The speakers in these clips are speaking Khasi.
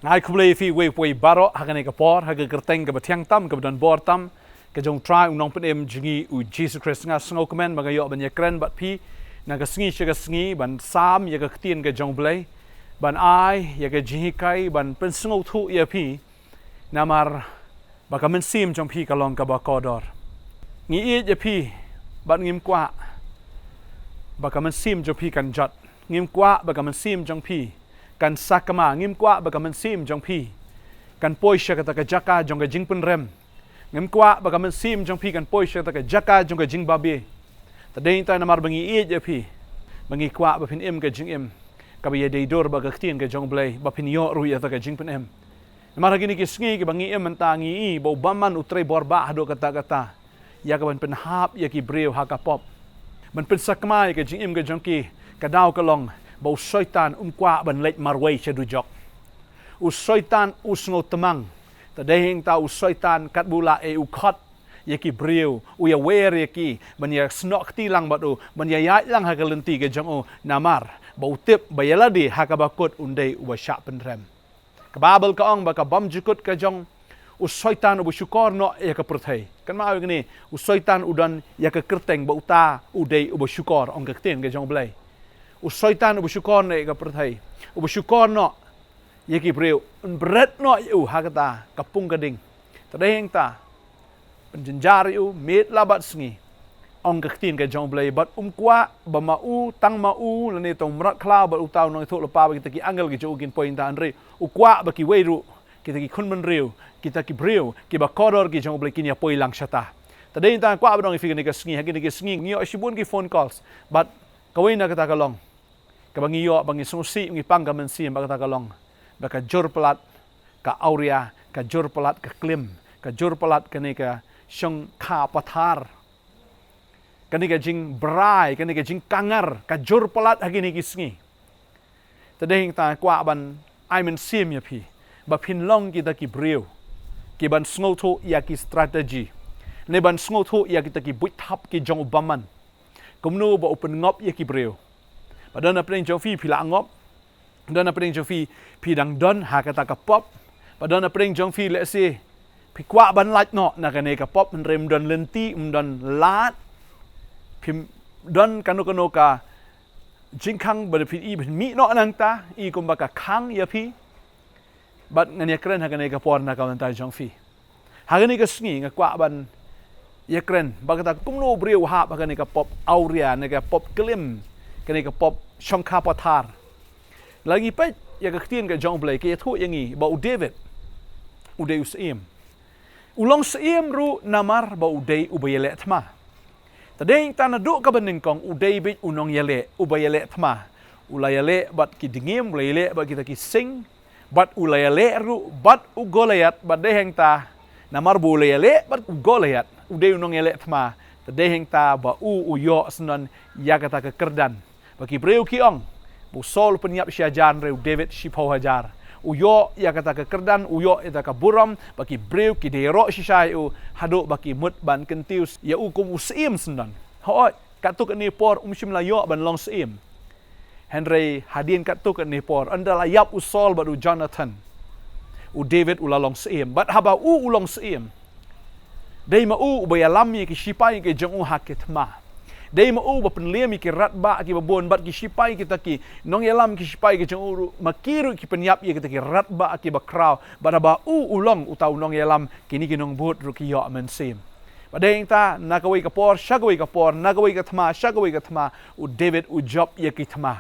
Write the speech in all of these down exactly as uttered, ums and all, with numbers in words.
Nga ai khublei ïa phi uwei pa uwei baroh ha kane ka por, ha ka kyrteng kaba thiang tam, kaba don bor tam ka jong u Trai u Nongpynim jong ngi u Jisu Khrist. Nga sngewkmen ba nga ïoh ban ïakren bad phi na ka sngi sha ka sngi, ban sam ïa ka ktien ka jong u Blei, ban ai ïa ka jinghikai, ban pynsngewthuh ïa phi, namar ba ka mynsiem jong phi ka long kaba kordor. Ngi ïeit ïa phi bad ngim kwah ba ka mynsiem jong phi kan jot. Ngim kwah ba ka mynsiem jong phi kan sakma. Ngim kwah ba ka mynsiem jong phi kan poi sha kata ka jaka jong ka jingpynrem. Ngim kwah ba ka mynsiem jong phi kan poi sha kata ka jaka jong ka jingbabe. Te dei nangta namar ba ngi ïeit ïa phi, ba ngi kwah ba phin im ka jingim kaba ïadei dur bad ka ktien ka jong u Blei, ba phin ïoh ruh ïa kata ka jingpynim. Namar ha kine ki sngi kiba ngi im mynta, ngi i ba u bymman u trei bor bha haduh katta katta ïa kaban pynhap ïa ki briew ha ka pop, ban pynsakma ïa ka jingim ka jong ki. Ka daw ka long ba u Soitan um kwah ban leit marwei sha dujok. U Soitan u sngewtmang. Te dei nangta u Soitan katba u la ïa u khot ïa ki briew, u ïawer ïa ki ban ïasnoh kti lang bad u, ban ïaïaid lang ha ka lynti ka jong u, namar ba u tip ba ïalade ha kaba kut un dei uba shah pynrem. Ka Baibl ka ong ba ka bymjukut ka jong u Soitan uba shukor noh ïa ka pyrthei. Kynmaw ïa kane, u Soitan u don ïa ka kyrteng ba uta u dei uba shukor, ong ka ktien ka jong u Blei. U Soitan uba shukor noh ïa ka pyrthei, uba shukor noh ïa ki briew, un bret noh ïa u ha kata ka pung ka ding. Te dei nangta pynjynjar ïa u miet la bad sngi, ong ka ktien ka jong u Blei, bad um kwah ba ma u, tang ma u lane tang u mrad khlaw bad uta u nongïathuhlypa bad kita ki angel ki jong u kin poi nangta, hynrei u kwah ba kiwei ruh, kita ki khun bynriew, kita ki briew kiba kordor ki jong u Blei kin ïa poi lang shata. Te dei nangta nga kwah ban ong ïa phi kane ka sngi, ha kine ki sngi ngi ïoh shibun ki phone calls, bad kawei na kata ka long kaba ngi ïoh ba ngi sngewsih, ngi pang ka mynsiem, ba kata ka long ba ka jur palat ka awria, ka jur palat ka klim, ka jur palat kane ka shongkha pathar, kane ka jingbrai, kane ka jingkangar, ka jur palat ha kine ki sngi. Te dei nangta nga kwah ban ai mynsiem ïa phi ba phin long kita ki briew kiban sngewthuh ïa ki strategy, ne ban sngewthuh ïa kita ki buit thap ki jong u bymman, kumno ba u pynngop ïa ki briew. Ba don na pdeng jong phi phi la ngop, don na pdeng jong phi phi dang don ha kata ka pop, ba don na pdeng jong phi lehse phi kwah ban lait noh na kane ka pop, hynrei ym don lynti, ym don lad, phim don kano kano ka jingkhang ba phin i ban mih noh nangta, i kumba ka khang ïa phi. Bad ngan ïakren ha kane ka por na ka bynta jong phi. Ha kane ka sngi nga kwah ban ïakren ba kata kumno u briew u hap ha kane ka pop awria, ne ka pop klim, kane ka pop shongkha pathar. Lada ngi peit ïa ka ktien ka jong u Blei ka ïathuh ïa ngi ba u David u dei u syiem. U long syiem ruh namar ba u dei uba ïaleh thma. Te dei nangta naduh kaba nyngkong u dei beit u nongïaleh uba ïaleh thma. U la ïaleh bad ki dngiem, u la ïaleh bad kita ki sing, bad u la ïaleh ruh bad u Goliath. Bad dei nangta namar ba u la ïaleh bad u Goliath, u dei u nongïaleh thma. Te dei nangta ba u u ïoh syndon ïa kata ka kyrdan ba ki briew ki ong ba u Saul u pynïap shi hajar, hynrei u David shiphew hajar. U ïoh ïa kata ka kyrdan, u ïoh ïa kata ka burom, ba ki briew ki da ïaroh shisha ïa u haduh ba ki mut ban kyntiew ïa u kum u syiem syndon. Hooid, katto katne por um shym la ïoh ban long syiem. Hynrei hadien katto katne por, ynda la ïap u Saul bad u Jonathan, u David u la long syiem. Bad haba u u long syiem, dei ma u uba ïalam ïa ki shipai ki jong u ha ki thma. Dei ma u uba pynliem ïa ki radbah kiba bun, bad ki shipai kita ki nongïalam ki shipai ki jong u ruh, ma ki ruh ki pynïap ïa kita ki radbah kiba khraw. Bad haba u u long uta u nongïalam, kine ki nongbud ruh ki ïoh mynsiem. Bad dei nangta na kawei ka por sha kawei ka por, na kawei ka thma sha kawei ka thma, u David u jop ïa ki thma.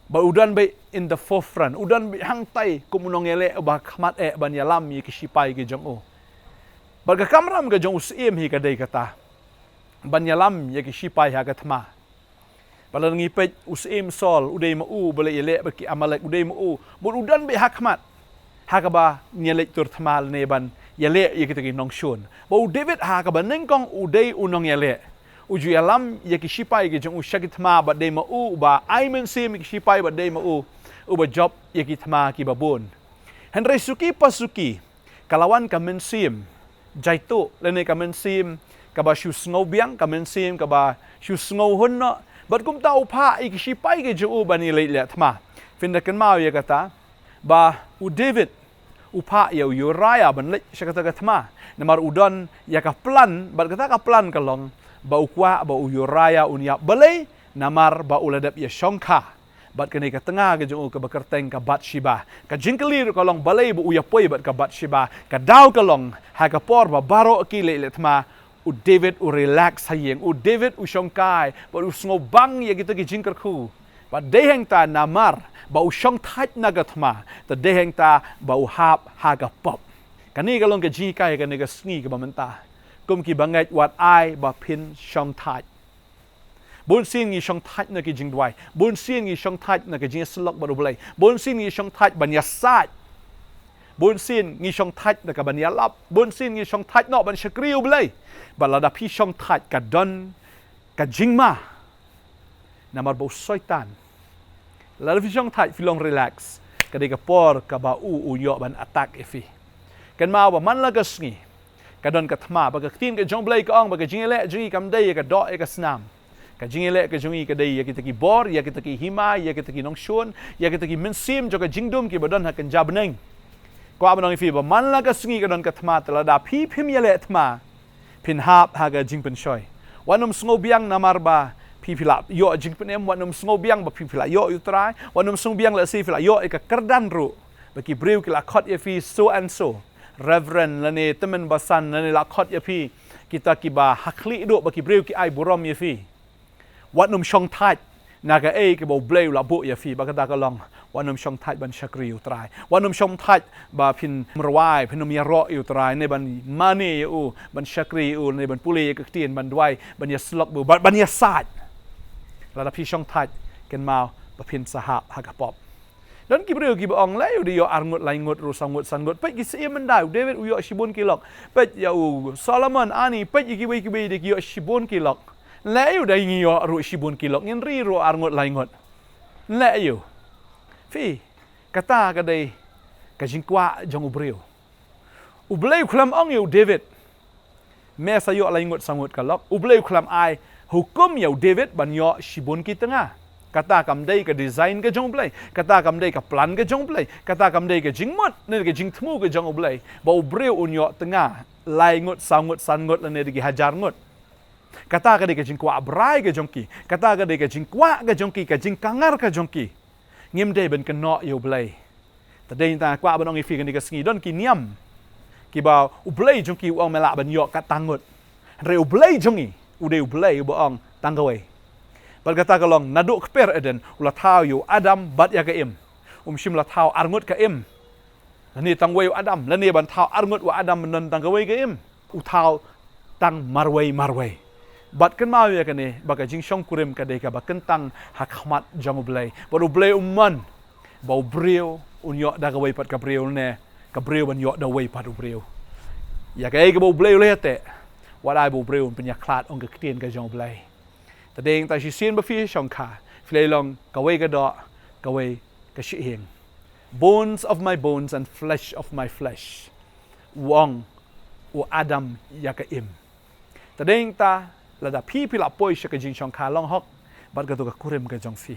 Bad u don beit in the forefront, u don beit hangtai kum u nongïaleh uba khmat eh ban ïalam ïa ki shipai ki jong u. Bad ka kamram ka jong u syiem hi ka dei kata, ban ïalam ïa ki shipai ha ka thma. Bad lada ngi peit u syiem Saul, u dei ma u uba leit ïaleh bad ki Amalek, u dei ma u, bad u don beit ha khmat ha kaba ngi ïaleit tur thma lane ban ïaleh ïa kita ki nongshun. Bad u David ha kaba nyngkong u dei u nongïaleh, u ju ïalam ïa ki shipai ki jong u sha ki thma, bad dei ma u uba ai mynsiem ïa ki shipai, bad dei ma u uba jop ïa ki thma kiba bun. Hynrei suki pa suki ka la wan ka mynsiem jaituh, lane ka mynsiem kaba shu sngewbiang, ka mynsiem kaba shu sngewhun noh. Bad kumta u phah ïa ki shipai ki jong u ban ïaleit leh thma. Phin da kynmaw ïa kata ba u David u phah ïa u Uriah ban leit sha kata ka thma. Namar u don ïa ka plan, bad kata ka plan ka long ba u kwah ba u Uriah un ïap balei, namar ba u la dep ïa shongkha bad kane ka tnga ka jong u kaba kyrteng ka Bathsheba. Ka jingkylli ruh ka long balei ba u ïa poi bad ka Bathsheba. Ka daw ka long ha ka por ba baroh ki leit leh thma, u David u relax ha ïing, u David u shongkai bad u sngewbang ïa kita ki jingkyrkhu. Bad dei hangta namar ba u shongthait na ka thma, te dei hangta ba u hap ha ka pop. Kane ka long ka jinghikai kane ka sngi kaba mynta. Kum ki bangeit, wat ai ba phin shongthait. Bun sien ngi shongthait na ki jingduwai. Bun sien ngi shongthait na ka jingïasyllok bad U Blei. Bun sien ngi shongthait ban ïasaid. Bun sien ngi shongthait na ka ban ïalap. Bun sien ngi shongthait noh ban shakri U Blei. Bad lada phi shongthait ka don ka jingma. Namar ba u Soitan, lada phi shongthait, phi long relax, ka dei ka por kaba u u ïoh ban attack ïa phi. Kynmaw ba man la ka sngi ka don ka thma, ba ka ktien ka jong U Blei ka ong ba ka jingïaleh jong ngi kam dei ïa ka doh ïa ka snam. Ka jingïaleh ka jong ngi ka dei ïa kita ki bor, ïa kita ki hima, ïa kita ki nongshun, ïa kita ki mynsiem jong ka jingdum kiba don ha kynja bneng. Kwah ban ong ïa phi ba man la ka sngi ka don ka thma, te lada phi phim ïaleh thma, phin hap ha ka jingpynshoi. Wat nym sngewbiang namar ba phi phi la ïoh jingpynim, wat nym sngewbiang ba phi phi la ïoh ïa U Trai, wat nym sngewbiang lehse phi la ïoh ïa ka kyrdan ruh, ba ki briew ki la khot ïa phi so and so, Reverend lane tymmen basan, lane la khot ïa phi kita kiba ha khlieh duh ba ki briew ki ai burom ïa phi. Wat nym shongthait na kaei kaba U Blei u la buh ïa phi, ba kata ka long, wat nym shongthait ban shakri ïa U Trai. Wat nym shongthait ba phin ym rwai, phin ym ïaroh ïa U Trai, ne ban mane ïa u, ban shakri ïa u, ne ban pule ïa ka ktien, ban duwai, ban ïasyllok bad u, ban, ban ïasaid. Lada phi shongthait, kynmaw ba phin sa hap ha ka pop. Don ki briew kiba ong, leh ïa u da ïoh ar ngut, lai ngut, ruh saw ngut, san ngut. Peit ki syiem mynta, u David u ïoh shibun ki lok. Peit ïa u Solomon, ani, peit ïa kiwei kiwei de ki ïoh shibun ki lok. Leh ïa u da ngi ïoh ruh shibun ki lok, ngin ri ruh ar ngut, lai ngut. Leh ïa u. Phi, kata ka dei ka jingkwah jong u briew. U Blei u khlem ong ïa u David, me sa ïoh lai ngut saw ngut ka lok. U Blei u khlem ai hukum ïa u David ban ïoh shibun ki tnga. Kata kam dei ka design ka jong U Blei. Kata kam dei ka plan ka jong U Blei. Kata kam dei ka jingmut, ne ka jingthmu ka jong U Blei, ba u briew un ïoh tnga lai ngut, saw ngut, san ngut, lane da ki hajar ngut. Kata ka dei ka jingkwah brai ka jong ki. Kata ka dei ka jingkwah ka jong ki, ka jingkangar ka jong ki. Ngim dei ban kynnoh ïa U Blei. Te dei nangta kwah ban ong ïa phi kane ka sngi, don ki niam kiba U Blei jong ki u ong me lah ban ïoh katto ngut. Hynrei U Blei jong ngi u dei U Blei uba ong tang kawei. Bad kata ka long, naduh kper Eden u la thaw ïa u Adam bad ïa ka Im. Um shym la thaw ar ngut ka Im. Lane tang wei u Adam, lane ban thaw ar ngut u Adam ban don tang kawei ka Im. U thaw tang marwei marwei. Bad kynmaw ïa kane, ba ka jingshongkurim ka dei kaba kyntang ha khmat jong U Blei. Bad U Blei um mon ba u briew un ïoh da kawei pat ka briew, ne ka briew ban ïoh da uwei pat u briew. Ïa kaei kaba U Blei u la ïateh, wat ai ba u briew un pynïakhlad, ong ka ktien ka jong U Blei. Te dei nangta shisien ba phi shongkha, phi la long kawei ka doh, kawei ka shyieng. Bones of my bones and flesh of my flesh, u ong u Adam ïa ka Im. Te dei nangta, lada phi phi la poi sha ka jingshongkha, long hok bad kato ka kurim ka jong phi,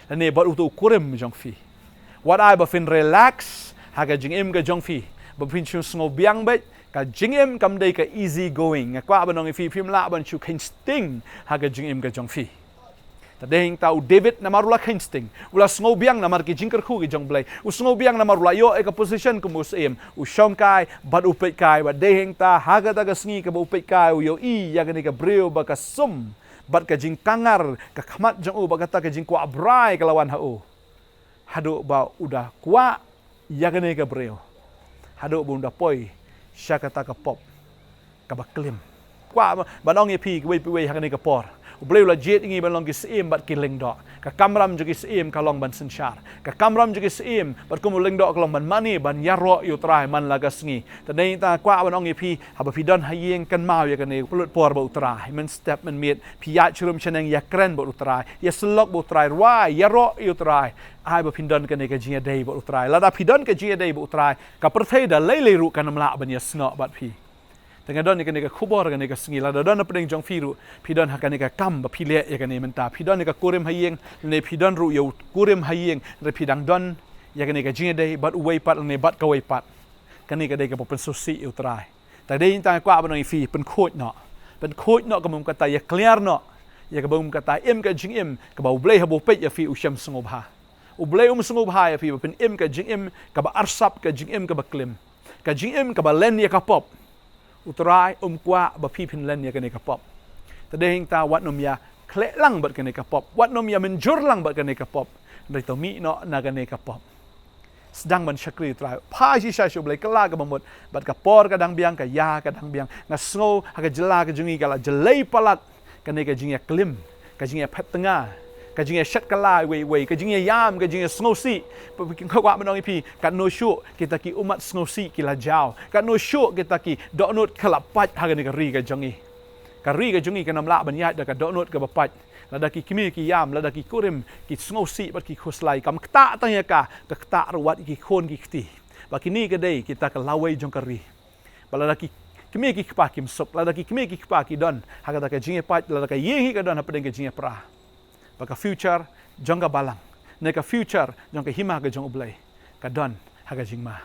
lane bad uto u kurim jong phi, wat ai ba phin relax ha ka jingim ka jong phi, ba phin shu sngewbiang beit. Ka jingim kam dei ka easy going. Nga kwah ban ong ïa phi, phim lah ban shu kheiñ sting ha ka jingim ka jong phi. Te dei nangta u David namar u la kheiñ sting, u la sngewbiang namar ki jingkyrkhu ki jong U Blei, u sngewbiang namar u la ïoh ïa ka position kum u syiem, u shongkai bad u peitkai. Bad dei nangta ha kata ka sngi kaba u peitkai u ïohi ïa kane ka briew ba ka sum bad ka jingkangar ka khmat jong u, bad kata ka jingkwah brai ka la wan ha u. Haduh ba u da kwah ïa kane ka briew, haduh ba un da poi sha kata ka pop kaba klim. Kwah ban ong ïa phi kiwei kiwei ha kane ka por, U Blei u la jied ïa ngi ban long ki syiem bad ki lyngdoh. Ka kamram jong ki syiem ka long ban synshar. Ka kamram jong ki syiem bad kum u lyngdoh ka long ban mane, ban ïaroh ïa U Trai man la ka sngi. Te dei nangta kwah ban ong ïa phi, haba phi don ha ïing, kynmaw ïa kane, pynlut por bad U Trai mynstep mynmiet. Phi ïaid sharum shaneng, ïakren bad U Trai, ïasyllok bad U Trai, rwai, ïaroh ïa U Trai. Ai ba phin don kane ka jingïadei bad U Trai. Lada phi don ka jingïadei bad U Trai, ka pyrthei da lei lei ruh kan ym lah ban ïasnoh bad phi. Te nga don ïa kane ka khubor kane ka sngi, lada don na pdeng jong phi ruh, phi don ha kane ka kam ba phi leh ïa kane mynta, phi don ïa ka kurim ha ïing, ne phi don ruh ïa u kurim ha ïing, hynrei phi dang don ïa kane ka jingïadei bad uwei pat lane bad kawei pat. Kane ka dei kaba pynsngewsih ïa U Trai. Te dei hangta nga kwah ban ong ïa phi, pynkhuid noh. Pynkhuid noh kaba ym kata, ïa clear noh. Ïa kaba ym kata, im ka jingim kaba U Blei haba u peit ïa phi u shem sngewbha. U Blei um sngewbha ïa phi ba phin im ka jingim kaba arsap, ka jingim kaba klim, ka jingim kaba len ïa ka pop. U Trai um kwah ba phi phin len ïa kane ka pop. Te dei hangta wat nym ïa khleh lang bad kane ka pop, wat nym ïa mynjur lang bad kane ka pop. Hynrei to mih noh na kane ka pop. Sdang ban shakri U Trai. Phai shisha sha U Blei, kylla kaba mut. Bad ka por ka dang biang, ka ïa ka dang biang. Nga sngew ha ka jylla ka jong ngi ka la jlei palat kane ka jingïaklim, ka jingïaphet tnga, ka jingïashet kylla iwei iwei, ka jingïaïam, ka jingïasngewsih. Phi kwah ban ong ïa phi, katno shuh kita ki ummat sngewsih ki la jaw. Katno shuh kita ki dohnud ki la pait ha kane ka ri ka jong ngi. Ka ri ka jong ngi kan ym lah ban ïaid da ka dohnud kaba pait. Lada ki kmie ki ïam, lada ki kurim ki sngewsih bad ki khuslai, kam ktah tang ïa ka, ka ktah ruh wat ïa ki khun ki kti. Ba kine ka dei kita ka lawei jong ka ri. Ba lada ki kmie ki kpa kim suk, lada ki kmie ki kpa ki don ha kata ka jingïapait, lada ka ïing hi ka don hapdeng ka jingïapra, ba ka future jong ka balang, ne ka future jong ka hima ka jong U Blei, ka don ha ka jingma.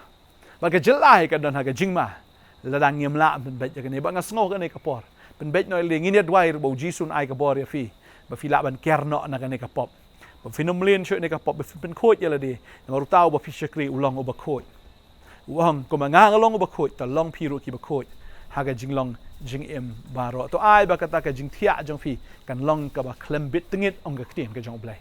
Ba ka jylla hi ka don ha ka jingma. Lada ngim lah ban pynbeit ïa kane, ba nga sngew kane ka por, pynbeit noh ïa lade. Ngin ïa duwai ruh ba U Jisu un ai ka bor ïa phi ba phi lah ban ker noh na kane ka pop, ba phin ym mlien shuh na ka pop, ba phin pynkhuid ïa lade. Namar uta uba phi shakri u long uba khuid. U ong, kumba nga nga long uba khuid, to long phi ruh kiba khuid ha ka jinglong jingim baroh. To ai ba kata ka jingthiah jong phi kan long kaba khlem bit tngit, ong ka ktien ka jong U Blei.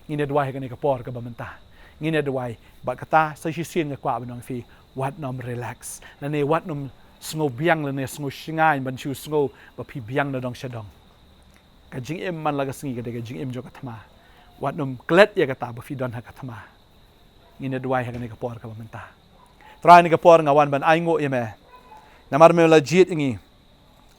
Ngin ïa duwai ha kane ka por kaba mynta. Ngin ïa duwai. Bad kata sa shisien nga kwah ban ong ïa phi, wat nym relax, lane wat nym sngew biang, lane sngew shngaiñ ban shu sngew ba phi biang na dong sha dong. Ka jingim man la ka sngi ka dei ka jingim jong ka thma. Wat nym klet ïa kata ba phi don ha ka thma. Ngin ïa duwai ha kane ka por kaba mynta. Trai, kane ka por nga wan ban ainguh ïa me. Namar me la jied ïa ngi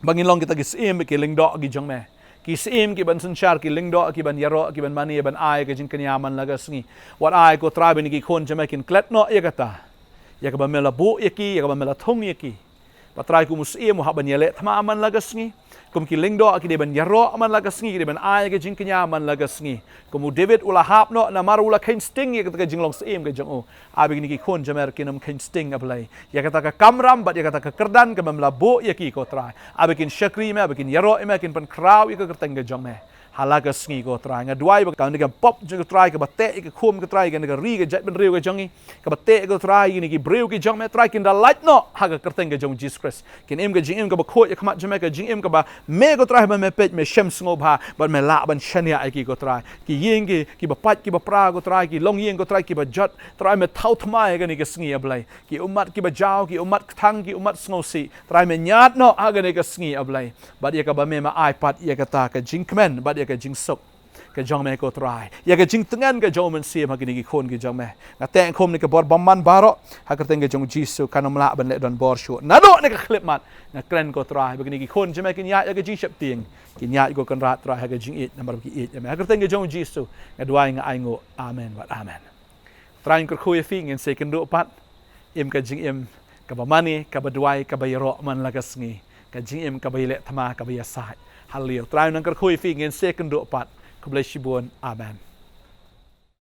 ba ngin long kita ki syiem ki lyngdoh ki jong me, ki syiem ki ban synshar, ki lyngdoh ki ban ïaroh, ki ban mane, ban ai ka jingkñia man la ka sngi. Wat ai ko Trai ba kine ki khun jong me kin klet noh ïa kata, ïa kaba me la buh ïa ki, ïa kaba me la thung ïa ki. Ba Trai, kum u syiem u hap ban ïaleh thma man la ka sngi, kum ki lyngdoh ki dei ban ïaroh man la ka sngi, ki dei ban ai ka jingkñia man la ka sngi. Kum u David u la hap noh namar u la kheiñ sting ïa kata ka jinglong syiem ka jong u. Ai ba kine ki khun jong me ruh kin ym kheiñ sting, A Blei, ïa kata ka kamram bad ïa kata ka kyrdan kaba me la buh ïa ki ko Trai. Ai ba kin shakri me, ai ba kin ïaroh ïa me, kin pynkhraw ïa ka kyrteng ka jong me ha la ka sngi ko Trai. Nga duwai ba kane ka pop jong ko Trai kaba teh ïa ka khum ko Trai, kane ka ri ka jaitbynriew ka jong ngi, kaba teh ko Trai ïa kine ki briew ki jong me, Trai, kin da lait noh ha ka kyrteng ka jong Jisu Khrist. Kin im ka jingim kaba khuid ïa khmat jong me, ka jingim kaba me ko Trai, ba me peit me shem sngewbha bad me lah ban shaniah ïa ki ko Trai. Ki ïing ki, kiba pait kiba pra ko Trai, ki longïing ko Trai kiba jot, Trai, me thaw thma ïa kane ka sngi, A Blei. Ki ummat kiba jaw, ki ummat kthang, ki ummat sngewsih, Trai, me ñiad noh ha kane ka sngi, A Blei. Bad ïa kaba me, me ai pat ïa kata ka jingkmen bad ïa ka jingsuk ka jong me ko Trai, ïa ka jingtngen ka jong u Mynsiem ha kine ki khun ki jong me. Nga teh khum kane ka bor bymman baroh ha ka kyrteng ka jong u Jisu, kan ym lah ban leh donbor shuh. Naduh kane ka khyllipmat nga kren ko Trai ba kine ki khun jong me kin ïaid ïa ka jingsheptieng, kin ïaid ko Kynrad Trai ha ka jingïeit namar ba ki ïeit ïa me. Ha ka kyrteng ka jong u Jisu nga duwai, nga ainguh. Amen bad amen. Trai un kyrkhu ïa phi, ngin sa ïakynduh pat. Im ka jingim kaba mane, kaba duwai, kaba ïaroh man la ka sngi, ka jingim kaba ïaleh thma, kaba ïasaid. Haleluia. Trai un nang kyrkhu ïa phi, ngin sa ïakynduh pat. Khublei shibun. Amen.